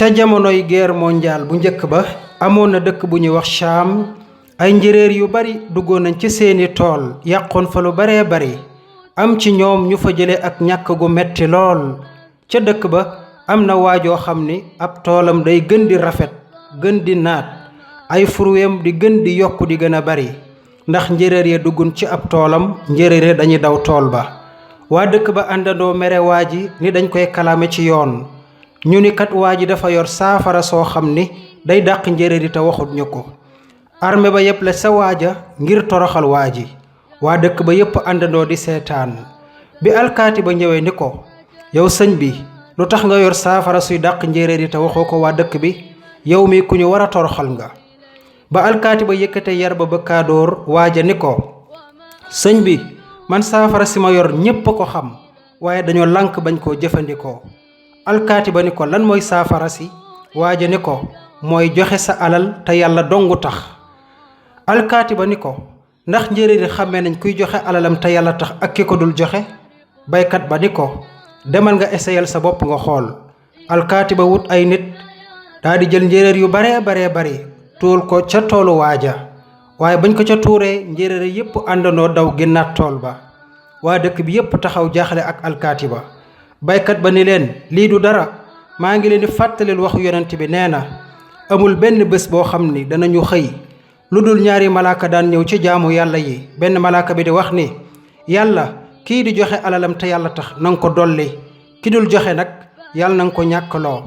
ca jamonoy guerre mondiale bu njëkk ba amoon na dëkk bu ñuy wax Cham ay njéeréer yu bari duggoon nañ ci seeni tool yàqoon fa lu baree bari am ci ñoom ñu fa jële ak ñàkk gu metti lool. ca dëkk ba am na waajoo xam ni ab toolam day gën di rafet gën di naat ay fruwem di gën di yokk di gën a bari ndax njéeréer ya duggun ci ab toolam njéeréer ya dañuy daw tool ba. waa dëkk ba àndandoo mere waa ji ni dañ koy kalaame ci yoon ñu ni kat waa ji dafa yor saafara soo xam ni day dàq njéeréer yi te waxut ñu ko. armée ba yépp la sa waaja ngir toroxal waa ji waa dëkk ba yépp àndandoo di seetaan bi alkaati ba ñëwee ni ko yow sëñ bi lu tax nga yor saafara suy dàq njéeréer yi te waxoo ko waa dëkk bi yow mi ku ñu war a toroxal nga. ba alkaati ba yëkkate yar ba kaadoor waaja ni ko sëñ bi man saafara si ma yor ñépp a ko xam waaye dañoo lànk bañ koo jëfandikoo. alkaati ba ni ko lan mooy saafara si waaja ni ko mooy joxe sa alal te yàlla dongu tax. alkaati ba ni ko ndax njéeréer yi xàmmee nañ kuy joxe alalam te yàlla tax ak ki ko dul joxe. baykat ba ni ko demal nga essayal sa bopp nga xool. alkaati ba wut ay nit daa di jël njéeréer yu baree bari tuul ko ca toolu waaja waaye bañ ko ca tuuree njéeréer yépp àndandoo daw génnaat tool ba. waa dëkk bi yépp taxaw jaaxle ak alkaati ba. baykat ba ni leen lii du dara maa ngi leen di fàttalil waxu yonent bi nee na amul benn bés boo xam ni danañu xëy lu dul ñaari malaaka daan ñëw ci jaamu yàlla yi benn malaaka bi di wax ni yàlla kii di joxe alalam te yàlla tax nanga ko dolli ki dul joxe nag yàlla nanga ko ñàkkloo.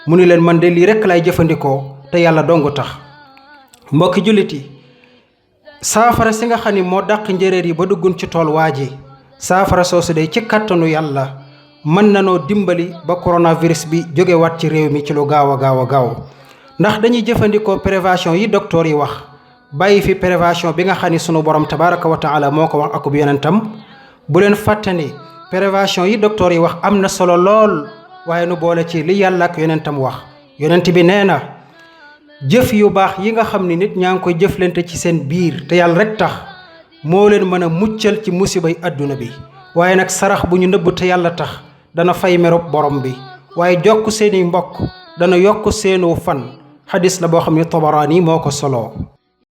mu ni leen man de lii rekk lay jëfandikoo te yàlla dongu tax. mbokki jullit yi saafara si nga xam ni moo dàq njéeréer yi ba duggun ci tool waa ji saafara soosu de ci kàttanu yàlla mën nanoo dimbali ba coronavirus bi jógewaat ci réew mi ci lu gaaw a gaaw ndax dañuy jëfandikoo prévention yi docteur yi wax bàyyi fi prévention bi nga xam ni sunu borom tabaraka wa taala moo ko wax akub yonentam. bu leen fàtte ni prévention yi docteur yi wax am na solo lool waaye nu boole ci li yàlla ak yonentam wax. yonent bi nee na jëf yu baax yi nga xam ni nit ñaa ngi koy jëflante ci seen biir te yàlla rek tax moo leen mën a muccal ci musibay adduna bi waaye nag sarax bu ñu nëbb te yàlla tax dana fay merub borom bi waaye jokk seeni mbokk dana yokk seenu fan. xadis la boo xam ni Tabaraani moo ko soloo.